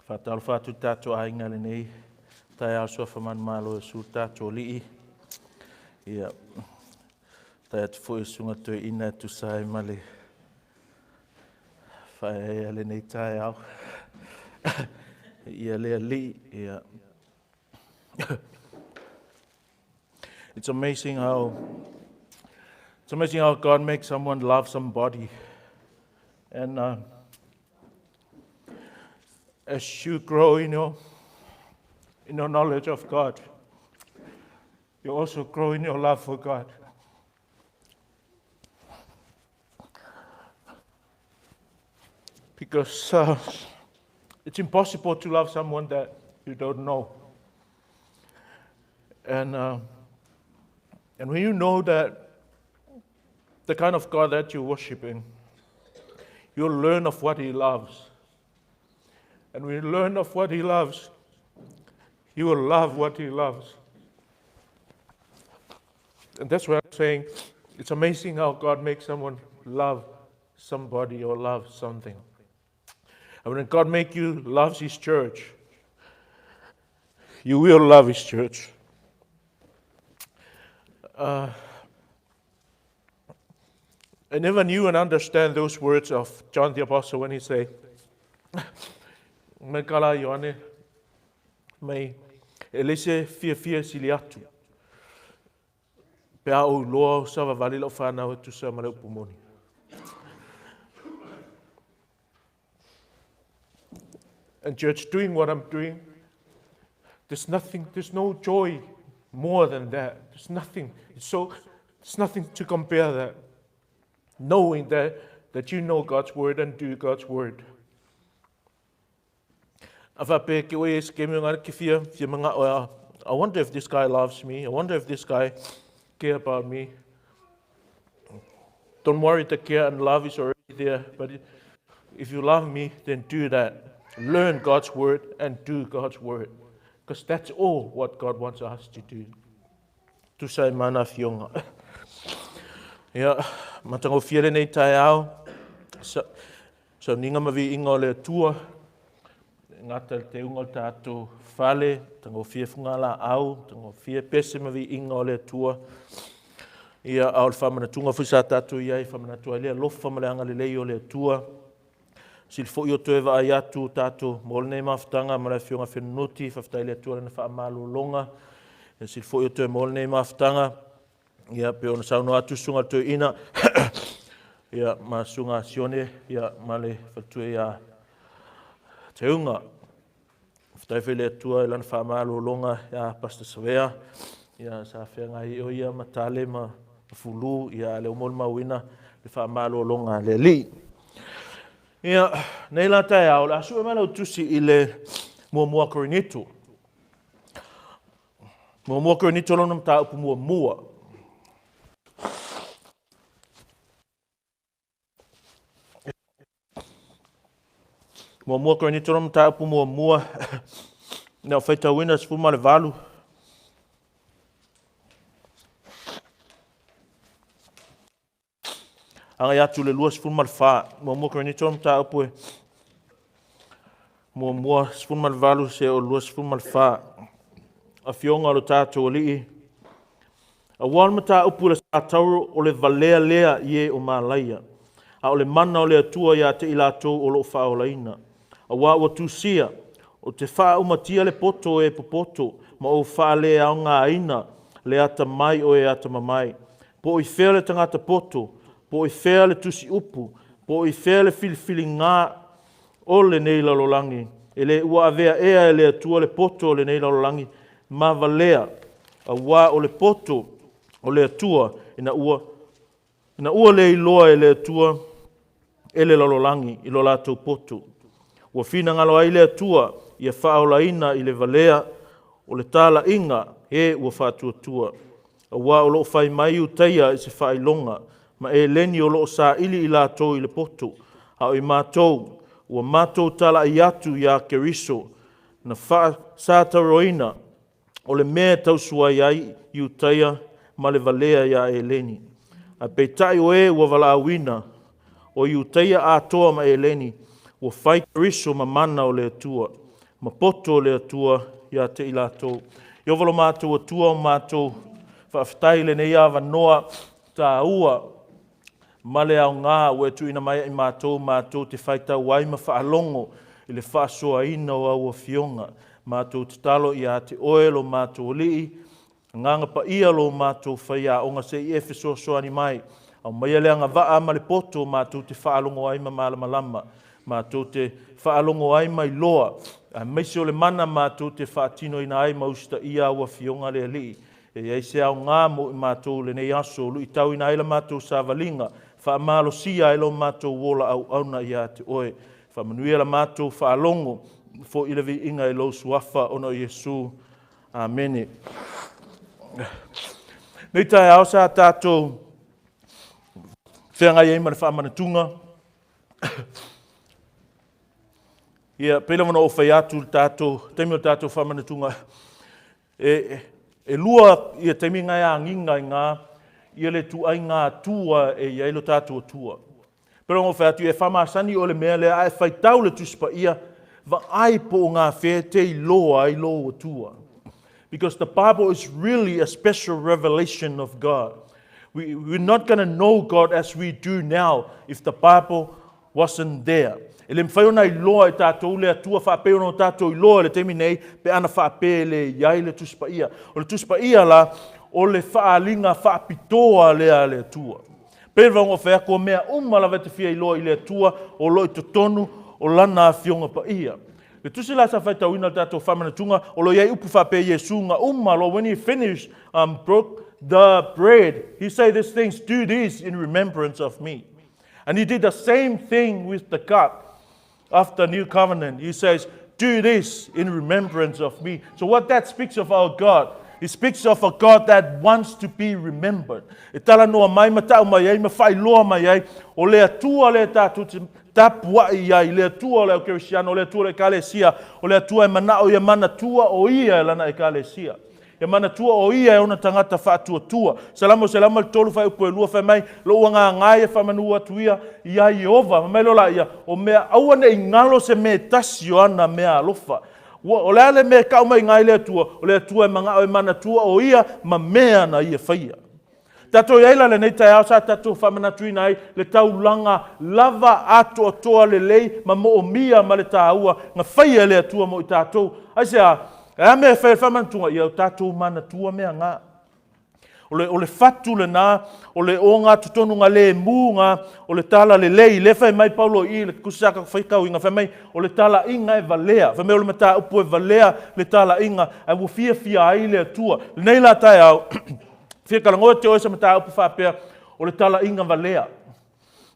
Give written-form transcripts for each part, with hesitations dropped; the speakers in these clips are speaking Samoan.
Faatalofa atu i tatou aiga lenei taeao suafa manumalo e su tatou alii. Ia, tai atu foi i susuga toeaina e tusa ai ma le faaeaea lenei taeao. Ia le alii, ia. It's amazing how it's amazing how God makes someone love somebody. And as you grow in your in your knowledge of God, you also grow in your love for God. Because it's impossible to love someone that you don't know. And and when you know that the kind of God that you're worshiping, you'll learn of what He loves. And when you learn of what He loves, you will love what He loves. And that's why I'm saying it's amazing how God makes someone love somebody or love something. And when God make you love His church, you will love His church. I never knew and understand those words of John the Apostle when he say, Me kala Ioane, mai e le se fiafia sili atu. Pe a ou loa o savavali lau whanau e tusa ma le upu moni. And church, doing what I'm doing, there's nothing, there's no joy more than that. There's nothing. It's so, there's nothing to compare that. Knowing that, that you know God's word and do God's word. A whape ke oe se ke ngā ke fia, fia mga oa, I wonder if this guy loves me. I wonder if this guy care about me. Don't worry, the care and love is already there. But if you love me, then do that. Learn God's word and do God's word. Because that's all what God wants us to do. Tusa e mana fionga. Ia, matagofie lenei taeao. Sa, sauniga ma viiga o le Atua. Gata le teuga o le tatou fale, tagofie fugalaau, tagofie pese ma viiga o le Atua. Ia, a o le faamanatuga foi sa tatou i ai, faamanatu ai le alofa ma le agalelei o le Atua. Sili foi o toe vaai atu tatou mo lenei mafutaga ma le Afioga Fenunuti, faafetai i le Atua lana faamalologa. Ia sili foi o toe mo lenei mafutaga. Ia, pe ona saunoa atu susuga le toeaina, ia, ma susuga Sione, ia, ma le faletua ia Teuga. Faafetai foi i le Atua i lana faamalologa ia Pastor Savea, ia, sa feagai o ia ma tale ma fulu, ia, a lea ua molimauina le faamalologa a le Alii. Ia, nei la taeao, o le a sue mai lau tusi i le muamua Korinito. Muamua Korinito lona mataupu muamua. Muamua Korinito lona mataupu muamua. Na o faitauina 18. Agai atu le 24. Muamua Korinito mataupu e muamua 18 se o 24. Afioga o lo tatou Alii. Aua o le mataupu i le satauro o le valea lea i e o malaia, a o le mana o le Atua ia te i latou o lo o faaolaina. Aua ua tusia, ou te faaaumatia le poto o e popoto, ma ou faaleaogaina le atamai o e atamamai. Po o i fea le tagata poto, po o i fea le tusiupu, po o i fea le filifiliga o lenei lalolagi, e le ua avea ea e le Atua le poto o lenei lalolagi ma valea, aua o le poto o le Atua ina ua ina ua le iloa e le Atua e le lalolagi i lo latou poto. Ua finagalo ai le Atua ia faaolaina i le valea o le talaiga e ua faatuatua. Aua o lo o fai mai Iutaia i se faailoga, ma Eleni o lo o saili i latou i le poto, a o i matou, ua matou talai atu iā Keriso, na faasatauroina o le mea e tausuai ai Iutaia ma le valea iā Eleni. Ae peitai o e ua valaauina, o Iutaia atoa ma Eleni, ua fai Keriso ma mana o le Atua. ma poto o le Atua ia te i latou. Ieova lo matou Atua o matou faafetai i lenei avanoa taua ma le aoga ua e tuuina mai ia i matou, matou te faitau ai ma faalogo i le faasoaina o au Afioga. Matou tatalo ia te Oe lo matou Alii, Agaga Paia lo matou faiaoga se i e fesoasoani mai. Aumaia le agavaa ma le poto matou te faalogo ai ma malamalama, matou te faalogo ai ma iloa, aemaise o le mana matou te faatinoina ai ma usitaia au Afioga le Alii. E i ai se aoga mo i matou i lenei aso, luitauina ai la matou savaliga, faamalosia ai lo matou ola auauna ia te Oe. Faamanuia la matou faalogo, foi le viiga i lou Suafa ona o Iesu. Amene. Nei taeao sa tatou feagai ai ma le faamanatuga. Ia, pei lava ona ou fai atu i le tatou taimi o le tatou faamanatuga, e, e lua ia taimi nga e agiga i ngā ia le tuaiga Atua e i ai lo tatou Atua. Pei ona ou fai atu, e faamasani oe le mea lea, a e faitau le Tusi Paia, vaai po o gafea e te iloa ai lou Atua. Because the Bible is really a special revelation of God. We, we're not going to know God as we do now if the Bible wasn't there. E le mafai ona iloa e tatou le Atua faapei ona o tatou iloa i le taimi nei pe ana faapea e le i ai le Tusi Paia. O le Tusi Paia la, o le faaaliga faapitoa lea a le Atua. Pei lava ona ou fai atu, o mea uma lava e te fia iloa i le Atua o lo o i totonu o Lana Afioga Paia. Le tusi la sa faitauina i le tatou faamanatuga, o lo o i ai upu faapea Iesu ga uma loa, when he finished, um, broke the bread, he say these things, do this in remembrance of me. And he did the same thing with the cup of the new covenant. He says, do this in remembrance of me. So what that speaks of our God, He speaks of a God that wants to be remembered. E talanoa mai ma ta'u mai ai ma faailoa mai ai, o le Atua lea tatou te tapua'i ai, le Atua o le au Kerisiano, o le Atua o le Ekalesia, o le Atua e mana'o ia manatua o Ia e Lana Ekalesia. Ia manatua o Ia e ona tagata faatuatua. Salamo 103 fuaiupu e 2 fai mai, Lou agaga e ia faamanu atu ia iā Ieova, fai mai loa laia, o mea aua ne i galo se mea e tasi o ana mea alofa. Ua, o le a le mea e kau mai iga i le Atua? O le Atua e magao e manatua o Ia ma mea na Ia faia. Tatou i ai la lenei taeao sa tatou faamanatuina ai le taulaga lava atoatoa lelei ma moomia ma le taua na faia e le Atua mo i tatou. Aisea? E a mea e fai e le faamanatuga? Ia o tatou manatua mea ga. O le, o le fatu lena, o le ogatotonuga lemu ga, o le tala lelei. Lea fai mai Paulo i i le tusi sa tatou faitauina, fai mai, o le talaiga e valea. Fai mai o le mataupu e valea le talaiga, ae ua fiafia ai le Atua. Lenei la taeao, Fia talanoa te oe se mataupu faapea, o le talaiga valea.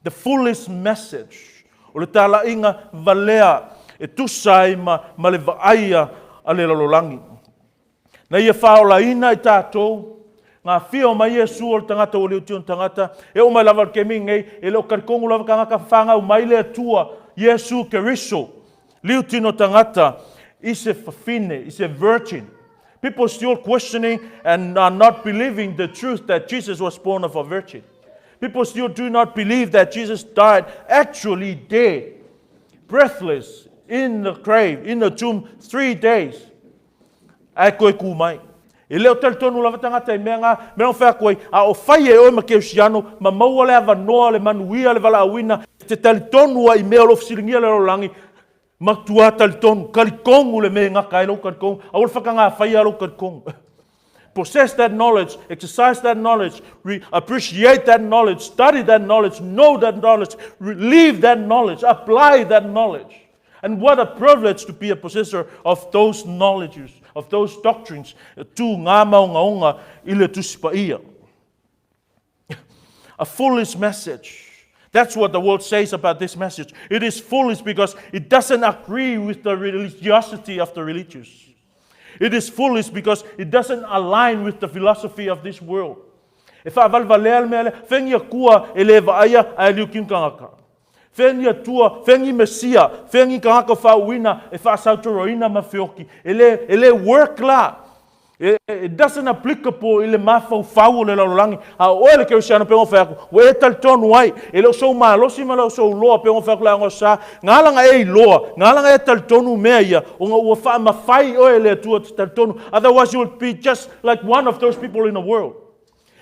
The foolish message. O le talaiga valea e tusa ai ma, ma le vaaia a le lalolagi. Na ia faaolaina i tatou, ngā fia o mai Iesu o le tagata ua liutio tagata, e oo mai lava i le taimi lenei, e le o talitonu lava tagata whangau mai le Atua, Iesu Keriso, liutino tagata, i se fafine, i se virgin. People still questioning and are not believing the truth that Jesus was born of a virgin. People still do not believe that Jesus died actually dead, breathless, in the grave, in the tomb, 3 days. Ae koe kū mai. E le o talitonu lava tagata i mea ngā, mea o whea koe, a o whai e oe ma Keusiano, ma maua le avanoa, le manuia, le valaauina, te talitonu ai i mea o lo fesiligia le lalolagi, Matua talitonu, talitonu le mea e gata ai lou talitonu, aua le whakangāwhaia lou talitonu. Possess that knowledge, exercise that knowledge, re- appreciate that knowledge, study that knowledge, know that knowledge, relive that knowledge, apply that knowledge. And what a privilege to be a possessor of those knowledges, of those doctrines, tu ngā maungaunga i le Tusi Paia. A foolish message. That's what the world says about this message. It is foolish because it doesn't agree with the religiosity of the religious. It is foolish because it doesn't align with the philosophy of this world. E whaawalewalea le mea lea, fea ni Atua e le vaaia ae liutino tagata. Fea ni Atua, fea ni Mesia, fea ni tagata o faauuina e faasautoroina ma feoki. E le, e le work la. It doesn't applicable i le mafaufau o le lalolagi. A o oe le kerisiano pei ona fai atu, ua e talitonu ai, e le o sou malosi ma le o sou loa pei ona fai atu le Aoga Sa, na ala ona e iloa, na ala ona e talitonu mea ia, ona ua faamafai oe e le Atua e te talitonu. Otherwise you will be just like one of those people in the world.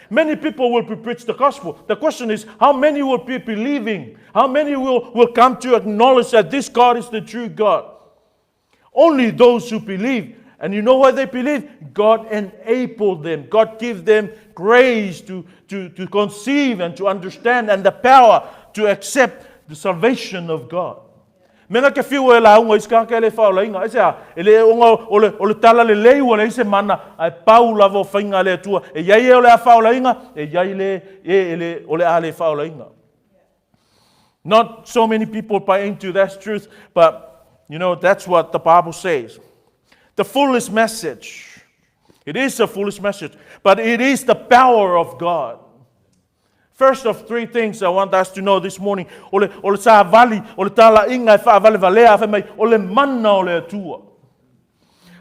Many people will be preached the gospel. The question is, how many will be believing? How many will come to acknowledge that this God is the true God? Only those who believe. And you know why they believe? God enabled them. God give them grace to conceive and to understand and the power to accept the salvation of God. Mea ke fiu e lauga i se tagata e le faaolaina. Aisea? E le ona o le tala lelei ua leai se mana, ae pau lava o faiga a le Atua. E i ai e o le a faaolaina, e i ai le e, e le, o le a le faaolaina. Not so many people buy into that truth, but that's what the Bible says. The foolish message. It is a foolish message, but it is the power of God. First of three things I want us to know this morning. O le savali, o le talaiga e faavalevalea, fai mai, o le mana o le Atua.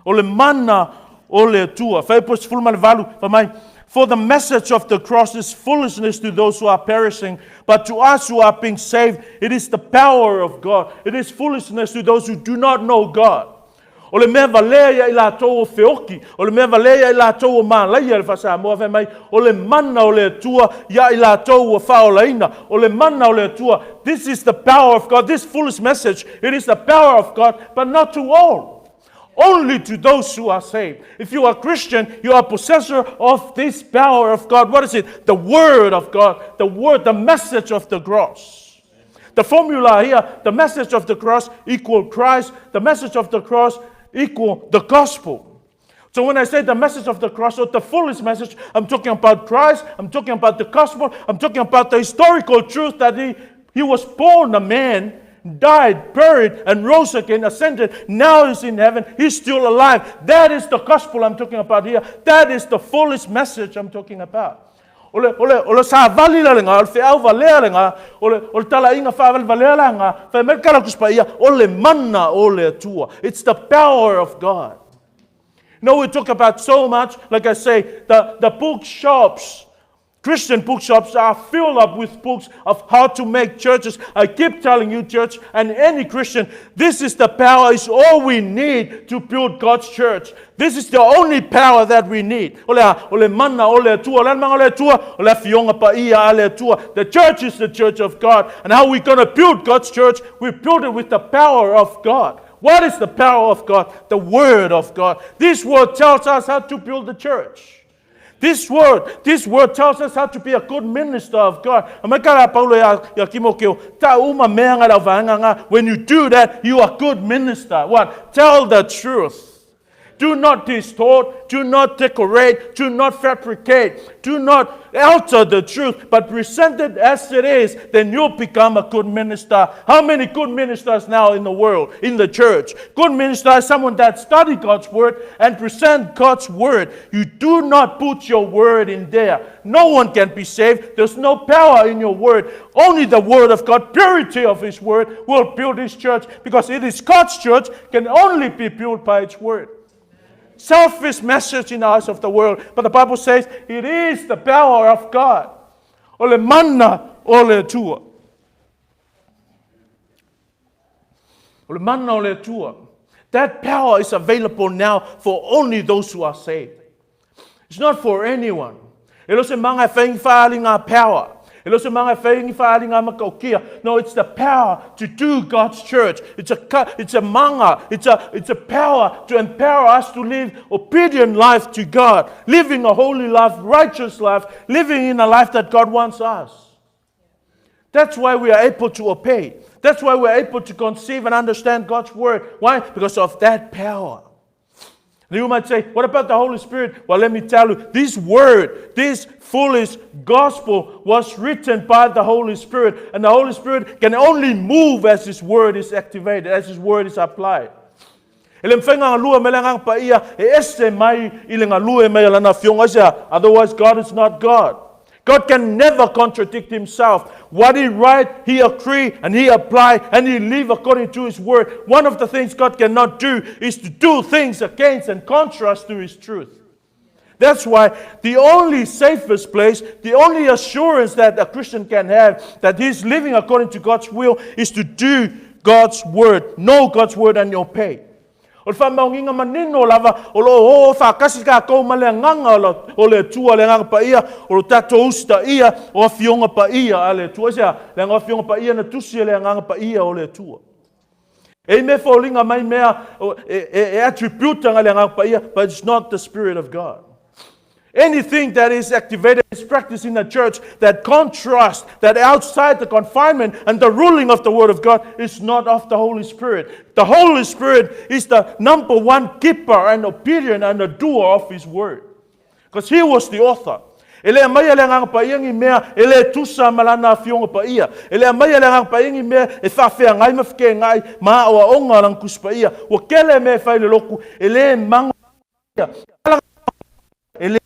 O le mana o le Atua. Fuaiupu 18, fai mai, "For the message of the cross is foolishness to those who are perishing, but to us who are being saved, it is the power of God." It is foolishness to those who do not know God. O le mea valea ia i latou o feoki, o le mea valea ia i latou o malaia le faasamoa fai mai, o le mana o le Atua ia i latou ua faaolaina, o le mana o le Atua. This is the power of God. This foolish message, it is the power of God, but not to all. Only to those who are saved. If you are Christian, you are possessor of this power of God. What is it? The Word of God, the Word, the message of the cross. The formula here, the message of the cross equal Christ, the message of the cross equal the gospel. So when I say the message of the cross or the foolish message, I'm talking about Christ, I'm talking about the gospel, I'm talking about the historical truth that he was born a man, died, buried, and rose again, ascended. Now he's in heaven. He's still alive. That is the gospel I'm talking about here. That is the foolish message I'm talking about. O le savali la lena, o le feau valea lena, o le talaiga faavalevalea lena, fai mai le tala Tusi Paia, o le mana o le Atua. It's the power of God. We talk about so much, like I say, the bookshops, Christian bookshops are filled up with books of how to make churches. I keep telling you, church, and any Christian, this is the power, is all we need to build God's church. This is the only power that we need. O le, o le mana, o le Atua, o le mana o le Atua, o le Afioga Paia a le Atua. The church is the church of God. And how we going to build God's church? We build it with the power of God. What is the power of God? The Word of God. This word tells us how to build the church. This word tells us how to be a good minister of God. When you do that, you are a good minister. What? Tell the truth. Do not distort, do not decorate, do not fabricate, do not alter the truth, but present it as it is, then you'll become a good minister. How many good ministers now in the world, in the church? Good minister is someone that study God's word and present God's word. You do not put your word in there. No one can be saved. There's no power in your word. Only the word of God, purity of His word, will build His church, because it is God's church, can only be built by its word. Selfish message in the eyes of the world. But the Bible says it is the power of God. O le mana o le Atua. O le mana o le Atua. That power is available now for only those who are saved. It's not for anyone. E le o se mana e fai ni faaaliga power. E le o se mana e fai ni faaaliga matautia. No, it's the power to do God's church. It's a mana. It's a power to empower us to live obedient life to God. Living a holy life, righteous life, living in a life that God wants us. That's why we are able to obey. That's why we're able to conceive and understand God's word. Why? Because of that power. And you might say, "What about the Holy Spirit?" Well, let me tell you, this word, this foolish gospel was written by the Holy Spirit. And the Holy Spirit can only move as His word is activated, as His word is applied. E le mafai ona galue mai le Agaga Paia e ese mai i le galue mai a lana afioga aisea. Otherwise, God is not God. God can never contradict Himself. What He write, He agree and He apply and He live according to His word. One of the things God cannot do is to do things against and contrast to His truth. That's why the only safest place, the only assurance that a Christian can have that he's living according to God's will is to do God's word, know God's word and obey. O le faamaoniga manino lava o lo o faatasi tatou ma le Agaga o le Atua, le Agaga Paia, o lo tatou usitaia o Afioga Paia a le Atua. Aisea? Leaga o Afioga Paia na tusi e le Agaga Paia o le Atua. E i mea foliga mai mea e attribute aga le Agaga Paia, but it's not the Spirit of God. Anything that is activated is practiced in the church that contrasts, that outside the confinement and the ruling of the Word of God is not of the Holy Spirit. The Holy Spirit is the number one keeper and obedient and a doer of His Word. Because He was the author. E le aumaia le Agaga Paia ni mea e le tusa ma Lana Afioga Paia. E le aumaia le Agaga Paia ni mea e faafeagai ma fekegai ma aoaoga o Lana Tusi Paia. Ua tele mea e fai i le lotu e le mago e le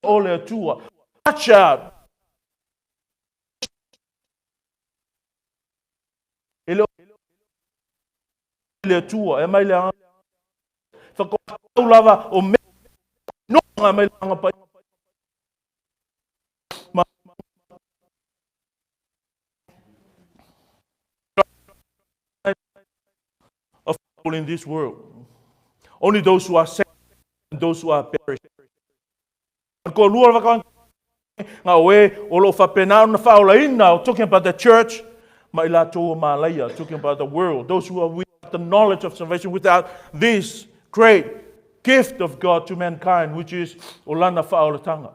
o le Atua. Watch out! E le o le Atua, e mai le Agaga. Whakatau lava o mea no mai le Agaga Paia. Ma of people in this world. Only those who are saved and those who are perished. Ko lua waka ngā oe o lo whapena ona whaolaina, o talking about the church, ma i lātou o Malaia, talking about the world, those who are without the knowledge of salvation, without this great gift of God to mankind, which is o lana whaolatanga.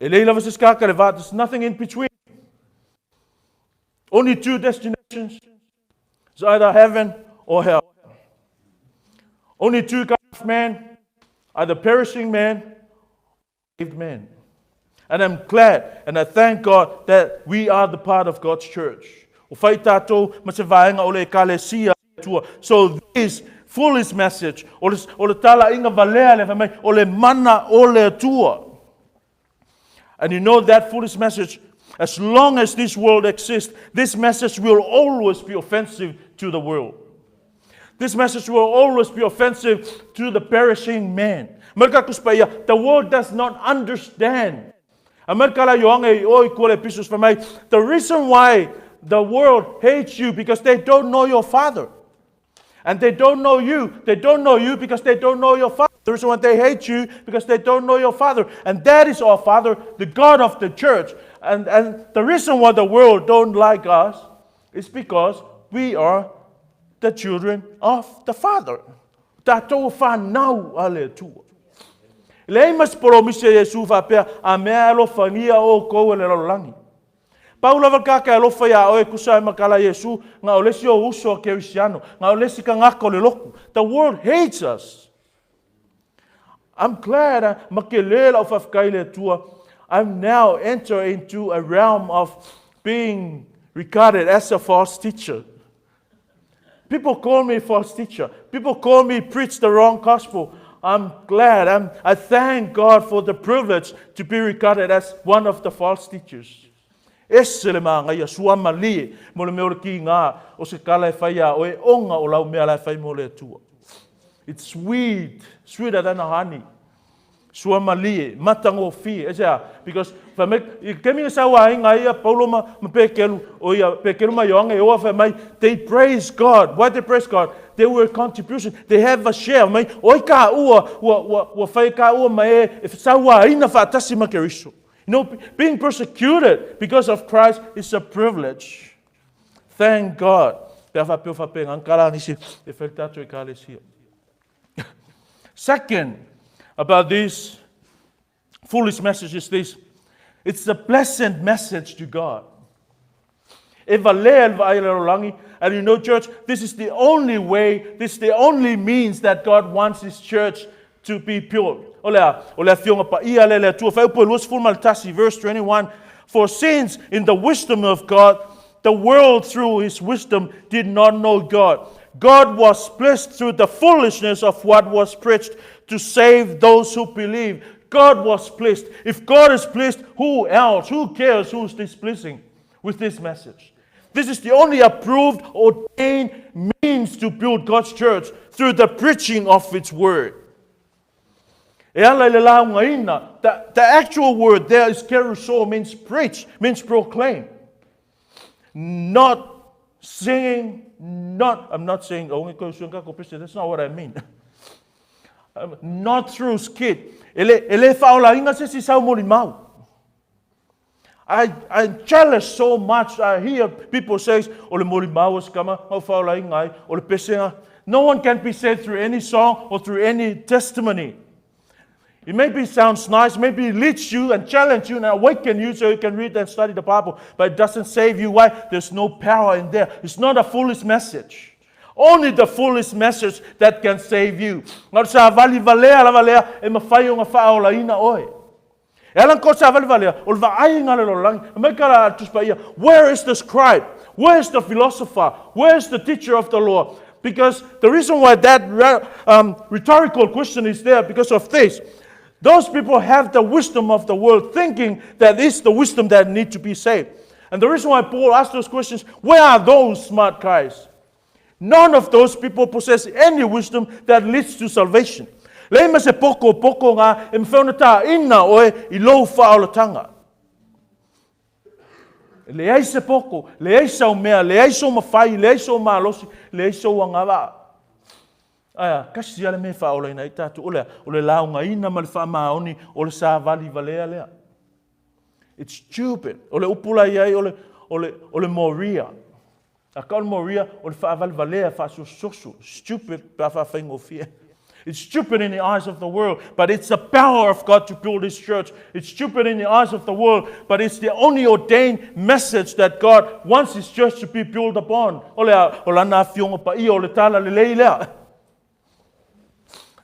E lei lava se skaka le va, there's nothing in between. Only two destinations. It's either heaven or hell. Only two kinds of man, either perishing man or saved man. And I'm glad and I thank God that we are the part of God's church. O whai tātou ma se vaenga o le ekalesia Atua. So this foolish message, o le, o le talaiga valea le fai mai, o le mana o le Atua. And you know that foolish message, as long as this world exists, this message will always be offensive to the world. This message will always be offensive to the perishing man. The world does not understand. Amerika la Ioane i o i kua le pisus fai mai, the reason why the world hates you because they don't know your father. And they don't know you. They don't know you because they don't know your father. The reason why they hate you because they don't know your father. And that is our father, the God of the church. And, and the reason why the world don't like us is because we are the children of the Father. Tatou whanau a le Atua. Leai ma se polomisi a Iesu faapea, A mea e alofagia oukou e le lalolagi. Pau lava le kaka e alofa iā oe e tusa ai ma kala a Iesu, na o le isi ou uso a Kerisiano, na o le isi tagata o le lotu. The world hates us. I'm glad, ma tele lau faafetai i le Atua, I'm now enter into a realm of being regarded as a false teacher. People call me false teacher. People call me preach the wrong gospel. I'm glad. I'm, I thank God for the privilege to be regarded as one of the false teachers. Ese le māngaia, sua malie, mo le mea o le kīngā, o se kala e whai a oe, onga o lau mea la e whai mo le Atua. It's sweet, sweeter than a honey. Sua malie, matagofie. Aisea? Because fai mai, i le taimi na sau aiga ai ia Paulo ma, ma Pekelu, o ia Pekelu ma Ioane e oa fai mai, they praise God. Why they praise God? They were contribution. They have a share. Mai, oi ka ua, ua, ua, ua whai ka ua ma e, e sauaina whaatasi ma Keriso. You know, being persecuted because of Christ is a privilege. Thank God. Pe a whapeo whape ngā kara nisi e whai tātou i kālesia. Second, about this foolish message is this. It's a pleasant message to God. E valea le vaai a le lalolagi. And you know, church, this is the only way, this is the only means that God wants His church to be pure. O le a, o le afioga paia lea le Atua. Fuaiupu e 21, verse 21. For since in the wisdom of God, the world through his wisdom did not know God. God was pleased through the foolishness of what was preached to save those who believe. God was pleased. If God is pleased, who else? Who cares who's displeasing with this message? This is the only approved, ordained means to build God's church through the preaching of its word. E ala i le laugaina, the actual word there is kerusso, means preach, means proclaim. Not singing, not, I'm not saying, oh, that's not what I mean. Not through skit. E le faaolaina se isi i sau molimau. I'm jealous so much. I hear people say, o le molimau a si tama, na ou faaolaina ai, o le pesega. No one can be saved through any song or through any testimony. It maybe sounds nice, maybe it leads you and challenge you and awaken you so you can read and study the Bible, but it doesn't save you. Why? There's no power in there. It's not a foolish message. Only the foolish message that can save you. Na o le savali valea lava lea e mafai ona faaolaina oe. E ala ko savali valea, o le vaaiga a le lalolagi, mai ka la Tusi Paia, where is the scribe? Where is the philosopher? Where is the teacher of the law? Because the reason why that rhetorical question is there because of this. Those people have the wisdom of the world, thinking that it's the wisdom that need to be saved. And the reason why Paul asked those questions, where are those smart guys? None of those people possess any wisdom that leads to salvation. Leai ma se poko poko ngā e mawhai ona tāina oe i lou whaaolatanga. Leai se poko, leai sau mea, leai sou mawhai, leai sou malosi, leai sou agavaa. Aia, kasi lava le mea e faaolaina ai tatou, o le a? O le laugaina ma le faamaoni o le savali valea lea. It's stupid. O le upu la i ai o le, o le, o le moria. A ka o le moria, o le faavalevalea, faasososo. Stupid pe a faafaigofie. It's stupid in the eyes of the world, but it's the power of God to build His church. It's stupid in the eyes of the world, but it's the only ordained message that God wants His church to be built upon. O le a, o lana afioga paia o le tala lelei lea.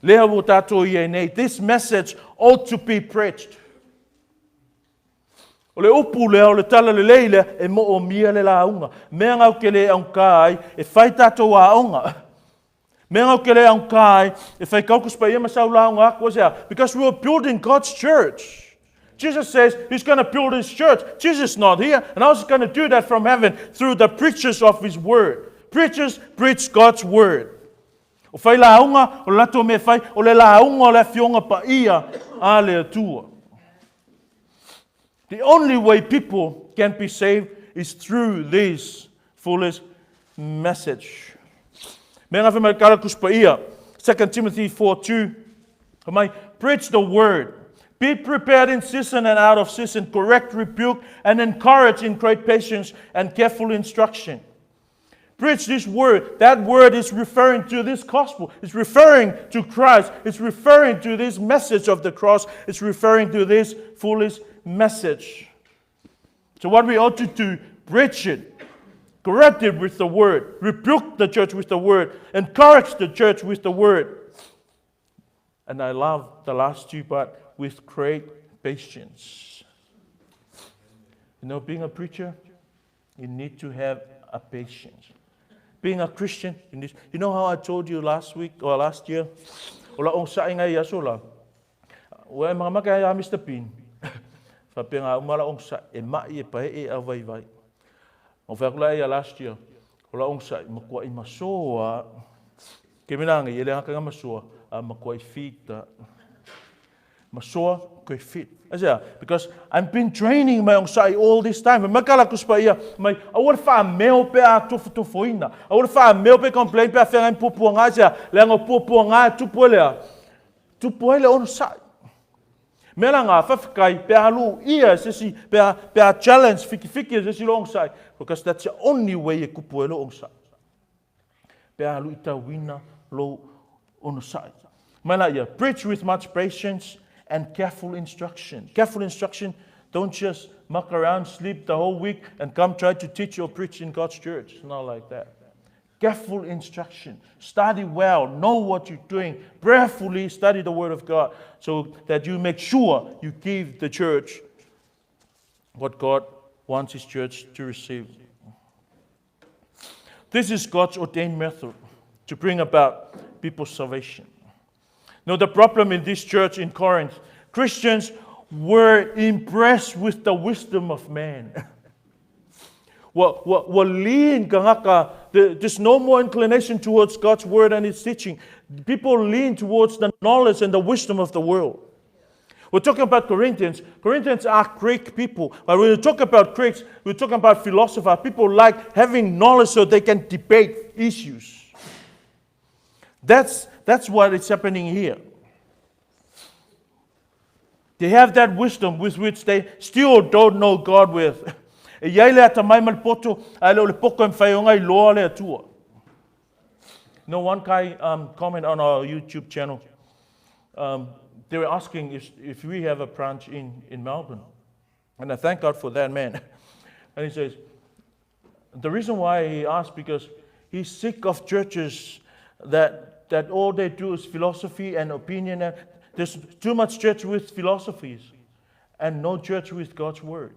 Lea ua tatou i ai nei. This message ought to be preached. O le upu lea, o le tala lelei lea, e moomia le lauga. Mea ngau ke le augā ai, e fai tatou aoga. Mea ngau ke le augā ai, e fai kaukus paia ma sau lauga aku o se a. Because we were building God's church. Jesus says he's going to build his church. Jesus is not here, and I was going to do that from heaven through the preachers of his word. Preachers preach God's word. O fai lauga, o le latou mea e fai, o le lauga o le Afioga Paia a le Atua. The only way people can be saved is through this foolish message. Mea ngā whai mai kara Tusi Paia, 2 Timothy 4:2, Fai mai, preach the word. Be prepared in season and out of season, correct, rebuke, and encourage in great patience and careful instruction. Preach this word. That word is referring to this gospel. It's referring to Christ. It's referring to this message of the cross. It's referring to this foolish message. So what we ought to do, preach it. Correct it with the word. Rebuke the church with the word. Encourage the church with the word. And I love the last two part, with great patience. You know, being a preacher, you need to have a patience. Being a Christian, you need, you know how I told you last week or last year? O la onosai ngai aso la. Ua e makamaka ai a Mr. Bean. Faapea uma la onosai, e mai e pae'e e auvaivai. Na ou fai atu la ia last year, o la onosai, matuai masoa. Ke mea la nei, e le gata ina masoa, a matuai fit a. Masoa, koe fit. Aisea? Because I've been training my onosai all this time. Fai mai ka la Tusi Paia mai, aua le faameo pe a tofotofoina. Aua le faameo pe complain pe a feagai ma puapuaga. Aisea? Leaga o puapuaga e tupu ai le a? Tupu ai le onosai. Mea la ngā, faafetai pe a luia e se isi, pe a, pe a challenge fikifiki e se isi lou onosai, because that's the only way e kupu ai lou onosai. Pe a luitauina lou onosai. Mai la ia, preach with much patience and careful instruction. Careful instruction, don't just muck around, sleep the whole week and come try to teach or preach in God's church. It's not like that. Careful instruction. Study well. Know what you're doing. Prayerfully study the Word of God so that you make sure you give the church what God wants His church to receive. This is God's ordained method to bring about people's salvation. Now, the problem in this church in Corinth, Christians were impressed with the wisdom of man. Ua, ua, ua lean tagata, there's no more inclination towards God's word and its teaching. People lean towards the knowledge and the wisdom of the world. We're talking about Corinthians. Corinthians are Greek people. But when we talk about Greeks, we're talking about philosophers. People like having knowledge so they can debate issues. That's, that's what is happening here. They have that wisdom with which they still don't know God with. E iai le atamai ma le poto, ae le o le poko e mawhai o ngai loa le atua. No one guy um, comment on our YouTube channel. Um, they were asking if, if we have a branch in, in Melbourne. And I thank God for that man. And he says, the reason why he asked because he's sick of churches that, that all they do is philosophy and opinion. And there's too much church with philosophies and no church with God's word.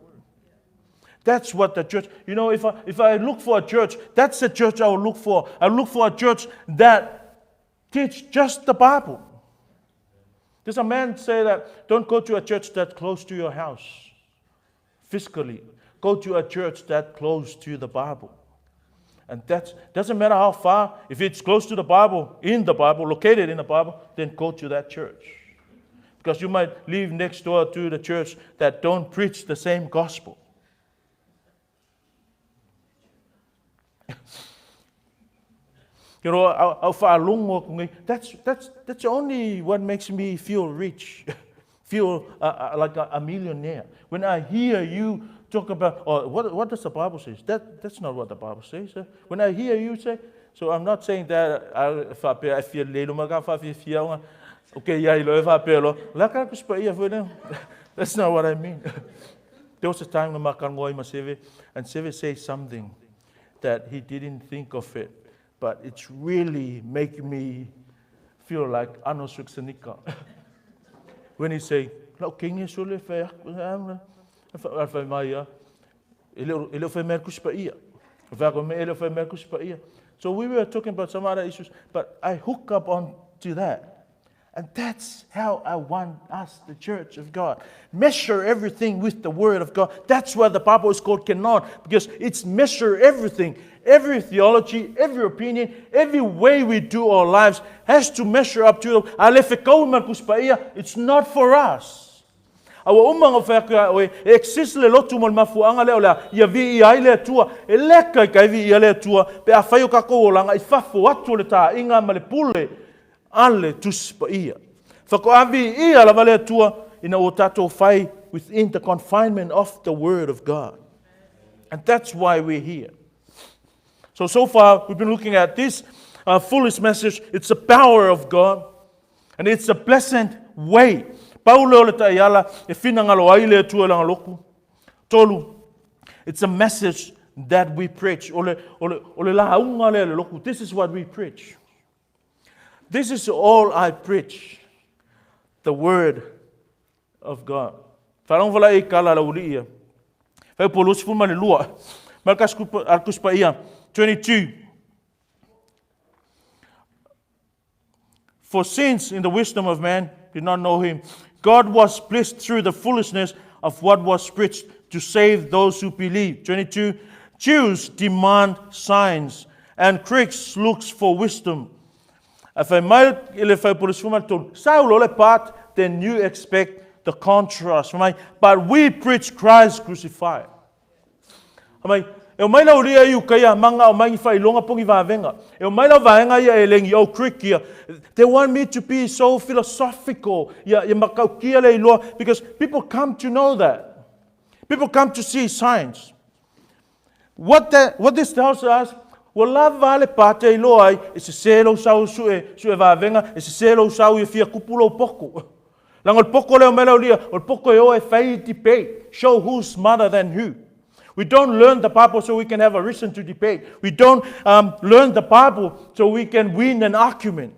That's what the church, you know, if I, if I look for a church, that's the church I will look for. I look for a church that teach just the Bible. There's a man say that don't go to a church that's close to your house physically. Go to a church that's close to the Bible. And that doesn't matter how far, if it's close to the Bible, in the Bible, located in the Bible, then go to that church. Because you might live next door to the church that don't preach the same gospel. You know, au whaalongo aku nei, that's, that's, that's only what makes me feel rich, feel uh, uh, like a, a millionaire. When I hear you talk about, oh, what, what does the Bible say? That, that's not what the Bible says. When I hear you say, so I'm not saying that I whapea, I feel lelo maka whawhiwhia onga, okay, ia ilo e whapea lo, la ka kuspa ia fue That's not what I mean. There was a time when makangoa ima Seve, and Seve say something that he didn't think of it, but it's really making me feel like Arnold Schwarzenegger. when he say, lau kingi sule whai aku, whai mai ia, e leo whai mea kusi pa ia. Whai ako me e leo whai mea kusi pa ia. So we were talking about some other issues, but I hook up on to that. And that's how I want us, the church of God. Measure everything with the word of God. That's why the Bible is called canon, because it's measure everything. Every theology, every opinion, every way we do our lives has to measure up to It's not for us. A ua uma ona fai atu ia oe, e exist le lotu mo le mafuaaga lea o le a, ia viia ai le Atua. E leka i ka viia le Atua pe afai o kakou olaga i fafo atu o le taaiga ma le pule a le Tusi Paia. Faatoa viia lava le Atua ina ua tatou fai within the confinement of the Word of God. And that's why we're here. So, so far, we've been looking at this uh, foolish message. It's the power of God. And it's a pleasant way. Paulo o le taiala e finangalo ai le Atua langa loku. Tolu, it's a message that we preach. O le, o le, o le launga le le loku. This is what we preach. This is all I preach. The word of God. Wharongo wala e kala la uli ia. Whai po losi fuma le lua. Malka alkuspa ia. 22. For since in the wisdom of man did not know him, God was pleased through the foolishness of what was preached to save those who believe. 22. Jews demand signs, and Greeks looks for wisdom. A mai i le Saulo le pat, then you expect the contrast. But we preach Christ crucified. Mai, e o mai lau ria i uka ia manga o mai whailonga pongi vavenga. E o mai lau vaenga ia e lengi o Greek ia. They want me to be so philosophical. Ia, ia makaukia le iloa. Because people come to know that. People come to see signs. What, the, what this tells us, ua lava le pate i loa ai, e sese lou sau sue, sue vavenga, e sese lou sau ia fia kupu lou poko. Langa o le poko lea o mai lau lia, o le poko e o e fai debate, show who's smarter than who. We don't learn the Bible so we can have a reason to debate. We don't um, learn the Bible so we can win an argument.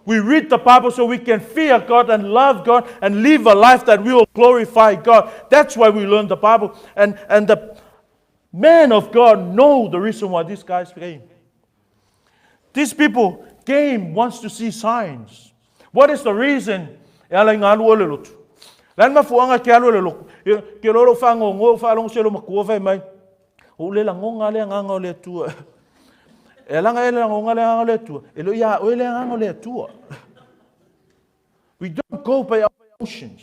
We read the Bible so we can fear God and love God and live a life that will glorify God. That's why we learn the Bible. And, and the men of God know the reason why these guys came. These people came wants to see signs. What is the reason? E ala i ngā lua le lotu. Lan mafuanga ke alu le loku. Ke lolo whangongo, whalongo se lo makua whai mai. O le langonga le nganga o le atua. E alaga e lagoga le agaga o le Atua, e le o iā oe le agaga o le Atua. We don't go by our emotions.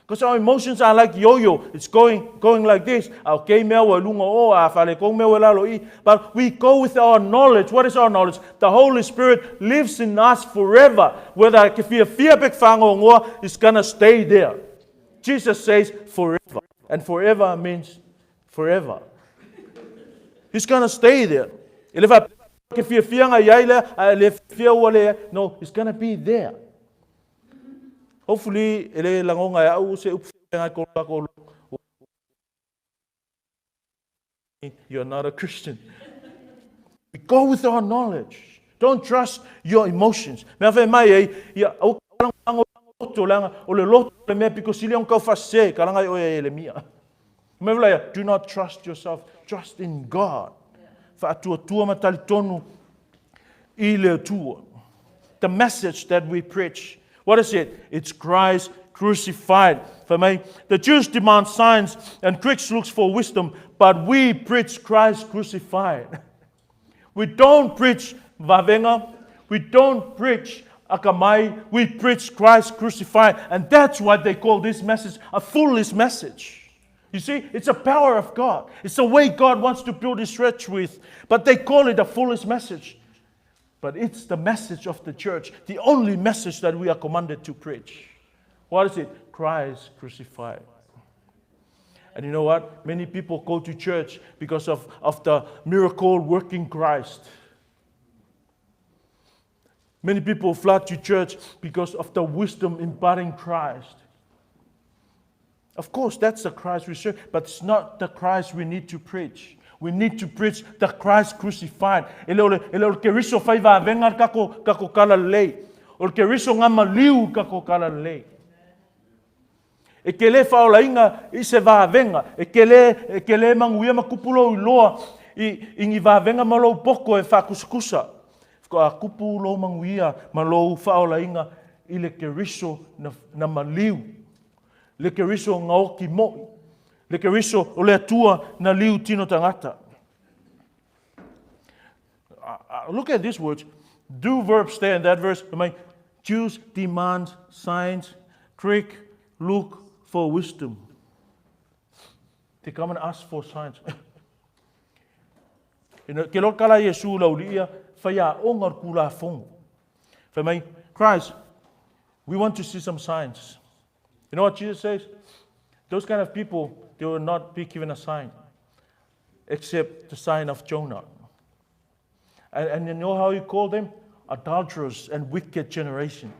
Because our emotions are like yo-yo. It's going, going like this. Okay, mea ua lunga o, a fale kong mea ua lalo i. But we go with our knowledge. What is our knowledge? The Holy Spirit lives in us forever. Whether ke fia fia pe whangongoa, it's gonna stay there. Jesus says forever. And forever means forever. He's gonna stay there. E le ke fiafiaga i ai lea, a e le fia ua le No, it's gonna be there. Hopefully, e le lagoga e au se upu ngai ko ko You're not a Christian. We go with our knowledge. Don't trust your emotions. Mea fai mai ei, ia au loto leaga o le loto le mea piko sili on kau fase ka langa i oe e le mia. Mea vela do not trust yourself, trust in God. Faatuatua ma talitonu i le Atua. The message that we preach, what is it? It's Christ crucified. For me, the Jews demand signs and Greeks looks for wisdom, but we preach Christ crucified. We don't preach vavenga. We don't preach akamai. We preach Christ crucified. And that's why they call this message a foolish message. You see, it's a power of God. It's the way God wants to build His church with. But they call it a foolish message. But it's the message of the church, the only message that we are commanded to preach. What is it? Christ crucified. And you know what? Many people go to church because of, of the miracle working Christ. Many people flood to church because of the wisdom imparting Christ. Of course, that's the Christ we serve, but it's not the Christ we need to preach. We need to preach the Christ crucified. E le o le, e le o le Keriso fai vavenga kako, kako kala lei. O le Keriso ngā maliu kako kala lei. E ke le whaolainga i se vavenga. E ke le, e ke le manguia ma kupu lou iloa i, i ngi vavenga ma lou poko e whakusakusa. Ko kupu lou manguia ma lou whaolainga i le Keriso na, na maliu. Le Keriso ngaoki moi. Le Keriso o le Atua na liu tino tangata. Look at these words. Do verbs stay in that verse? Jews demand signs. Greek look for wisdom. They come and ask for signs. You know, ke lo kala Yesu lau lia, whai onga kula fongo. Fai mai, Christ, we want to see some signs. You know what Jesus says? Those kind of people, they will not be given a sign except the sign of Jonah. And, and you know how he called them? Adulterous and wicked generation.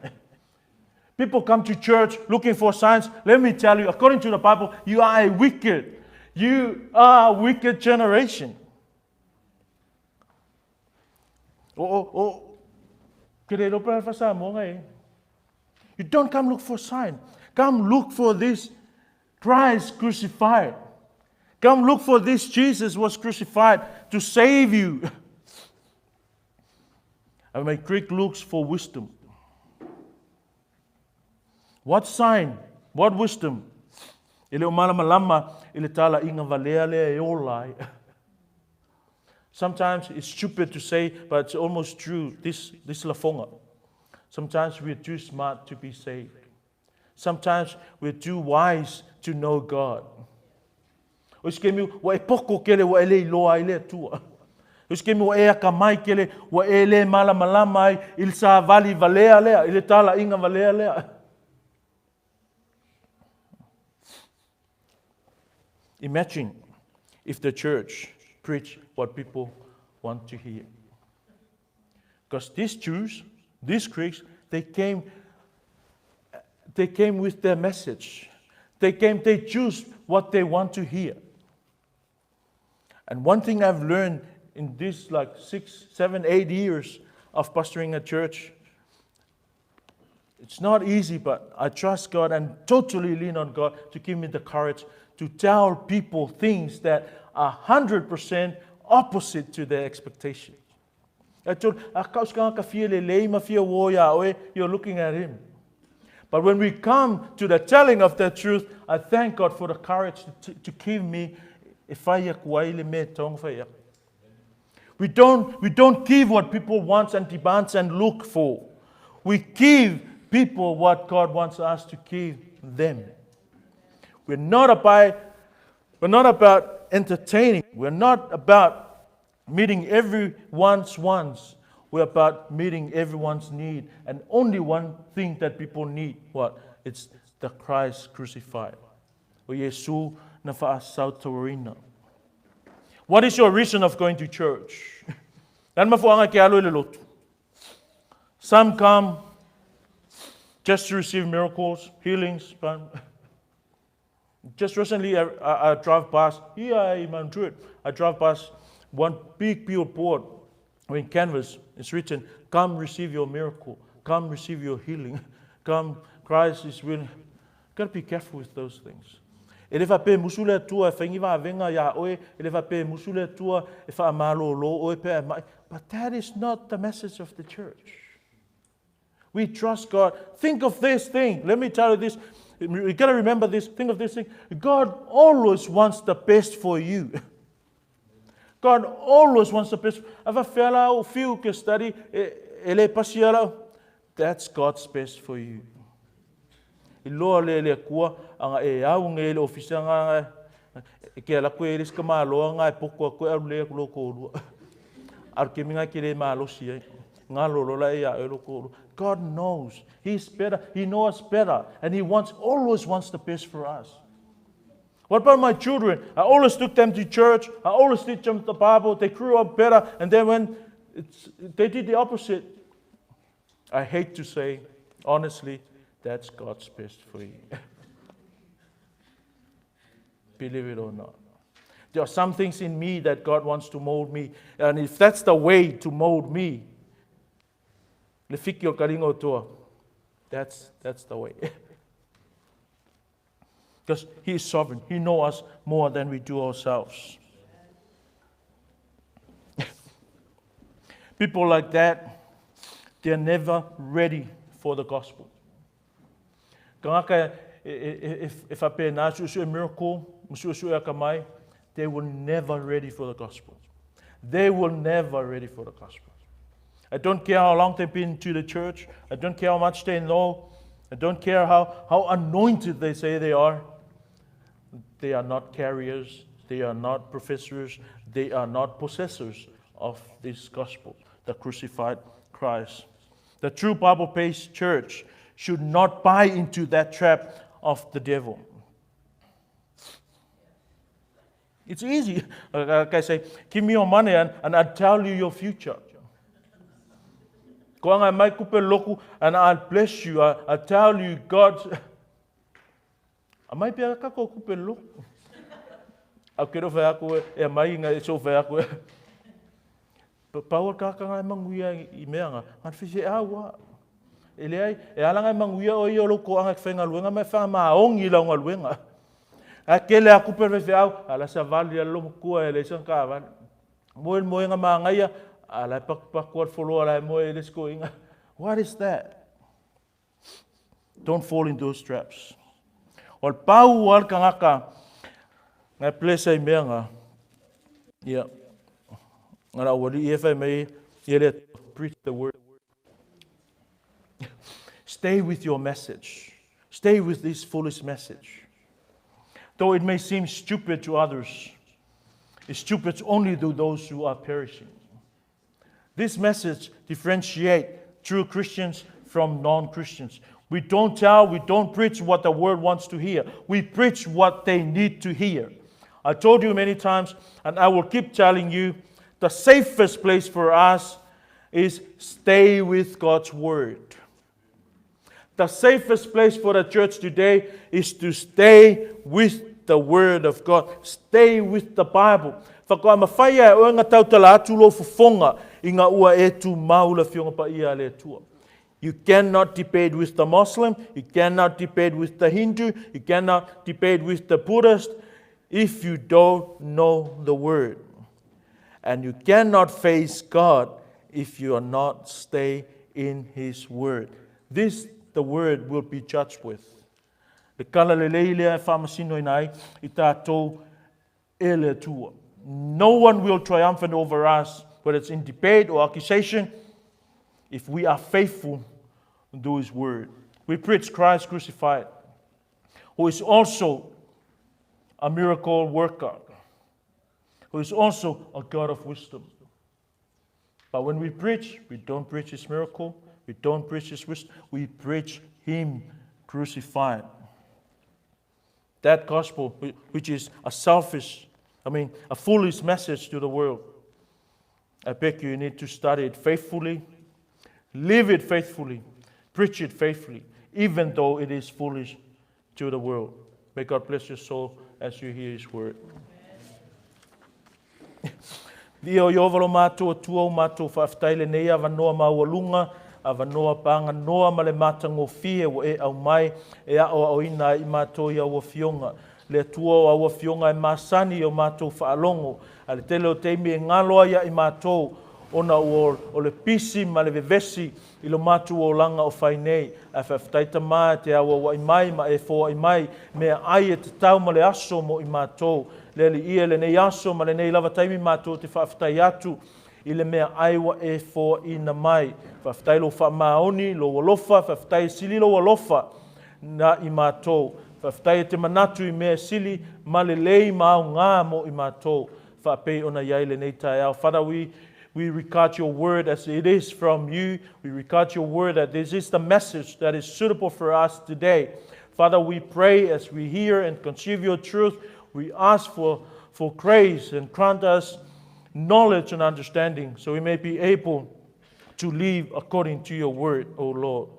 People come to church looking for signs. Let me tell you, according to the Bible, you are a wicked. You are a wicked generation. Oh, oh, oh. You don't come look for sign. Come look for this Christ crucified. Come look for this Jesus was crucified to save you. I mean, Greek looks for wisdom. What sign? What wisdom? E le o malamalama i le tala inga valea lea e ola ai. Sometimes it's stupid to say, but it's almost true, this, this lafonga. Sometimes we're too smart to be saved. Sometimes we're too wise to know God. O isi kemi ua e poko kele ua e le iloa ai le Atua. O isi kemi ua e akamai kele ua e le malamalama ai i le savali valea lea, i le talaiga valea lea. Imagine if the church preached what people want to hear. Because these Jews, these Greeks, they came, they came with their message. They came, they choose what they want to hear. And one thing I've learned in this like 6, 7, 8 years of pastoring a church, it's not easy, but I trust God and totally lean on God to give me the courage to tell people things that are 100% opposite to their expectation. You're looking at him. But when we come to the telling of the truth, I thank God for the courage to, to give me. We don't give what people want and demands and look for. We give people what God wants us to give them. We're not about entertaining. We're not about meeting everyone's wants. We're about meeting everyone's need. And only one thing that people need, what? It's the Christ crucified. O Iesu na whaasautorina. What is your reason of going to church? Lan mafuanga ke alo le lotu. Some come just to receive miracles, healings. But just recently, I drive past, here in Madrid, I drive past one big billboard in canvas. It's written, "Come receive your miracle. Come receive your healing. Come, Christ is willing." Got to be careful with those things. E le faapea e musu le Atua e fai ni vavega iā oe, e le faapea e musu le Atua e faamalōlō oe pe a e maʻi. But that is not the message of the church. We trust God. Think of this thing. Let me tell you this. You got to remember this. Think of this thing. God always wants the best for you. God always wants the best. Ava fela o fiu ke study e le pasi ala. That's God's best for you. I loa le le kua anga e au nge le ofisa nga e ke ala koe le ska maloa nga e poko koe alu le ko ko lua. Ar ke minga ke le malosi ai. Nga lo lo la e ya e lo ko. God knows. He's better. He knows better. And He always wants the best for us. What about my children? I always took them to church. I always teach them the Bible. They grew up better. And then when they did the opposite, I hate to say, honestly, that's God's best for you. Believe it or not. There are some things in me that God wants to mold me. And if that's the way to mold me, le fiki o karinga toa, that's the way. Because He is sovereign. He knows us more than we do ourselves. People like that, they're never ready for the gospel. Kangaka e whape nā su e miracle, su e akamai, they were never ready for the gospel. They were never ready for the gospel. I don't care how long they've been to the church. I don't care how much they know. I don't care how anointed they say they are. They are not carriers. They are not professors. They are not possessors of this gospel, the crucified Christ. The true Bible-based church should not buy into that trap of the devil. It's easy. Like I say, give me your money and I'll tell you your future. Ko anga mai kupe loku and I'll bless you. I'll tell you God. A mai pia ka ko kupe loku. A kero whai ako e mai nga e so whai ako e. Paua ka ka ngai manguia i mea nga. Ngan whise awa. E le ai, e ala ngai manguia o i o loko anga ki whainga luenga mai wha maongi lau ngā luenga. A ke le a kupe whai au, ala sa vali ala lomo kua e le isan ka vali. Moe moe ngā maangaia, ala e paku paku al folo ala e moe e lesko inga. What is that? Don't fall into those traps. O pau al kangaka, ngai plesa i mea ngā. Ia. Ngā rā wali i e whai mei, i le preach the word. Stay with your message. Stay with this foolish message. Though it may seem stupid to others, it's stupid only to those who are perishing. This message differentiates true Christians from non-Christians. We don't tell, we don't preach what the world wants to hear. We preach what they need to hear. I told you many times, and I will keep telling you, the safest place for us is stay with God's word. The safest place for the church today is to stay with the word of God. Stay with the Bible. Whakoa mawhai e oe ngā tautala atu lo fufonga i ngā ua e tū maula whionga pa ia le tua. You cannot debate with the Muslim, you cannot debate with the Hindu, you cannot debate with the Buddhist if you don't know the word. And you cannot face God if you are not stay in His word. This, the word, will be judged with. Le kala le leile e whamasino ina ai, i tātou e le Atua. No one will triumphant over us. whether it's in debate or accusation, if we are faithful to His word. We preach Christ crucified, who is also a miracle worker, who is also a God of wisdom. But when we preach, we don't preach His miracle, we don't preach His wisdom, we preach Him crucified. That gospel, which is a selfish, I mean, a foolish message to the world. I beg you, you need to study it faithfully, live it faithfully, preach it faithfully, even though it is foolish to the world. May God bless your soul as you hear His word. Viia o Ieova lo matou Atua ua matou faafetai i lenei avanoa maualuga, avanoa paganoa ma le matagofie ua e aumai e aoaoina ai i matou i au Afioga. Le Atua o au Afioga e masani i o matou faalogo, a le tele o taimi e galo ai ia i matou ona ua o le pisi ma le vevesi i lo matou olaga o fai nei. Ae faafetai Tama e te auauai mai ma e foai mai meaai e tatau ma le aso mo i matou. Le Alii e, lenei aso ma lenei lava taimi matou te faafetai atu i le meaai ua e foaina mai. Faafetai lou faamaoni, lou alofa, faafetai e sili lou alofa na i matou. Faafetai e te manatu i mea e sili ma lelei ma aoga mo i matou. Faapei ona i ai lenei taeao. Father, we We regard your word as it is from you. We regard your word that this is the message that is suitable for us today. Father, we pray as we hear and conceive your truth, we ask for, for grace and grant us knowledge and understanding so we may be able to live according to your word, O Lord.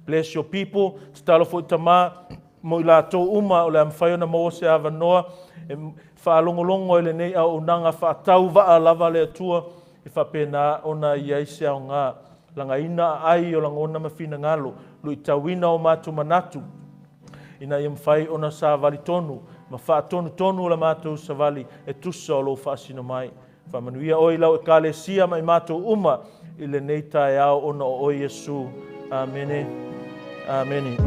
Bless your people. Tatalo foi Tama mo i latou uma o le a mafai ona maua se avanoa e faalogologo ai lenei auaunaga faatauvaa lava le Atua e faapena ona i ai se aoga. Lagaina aai o lagona ma finagalo, luitauina o matou manatu ina ia mafai ona savali tonu ma faatonutonu la matou savali e tusa o lou faasino mai. Faamanuia oe i lau Ekalesia ma i matou uma i lenei taeao ona o oe Iesu. Amene. Amene.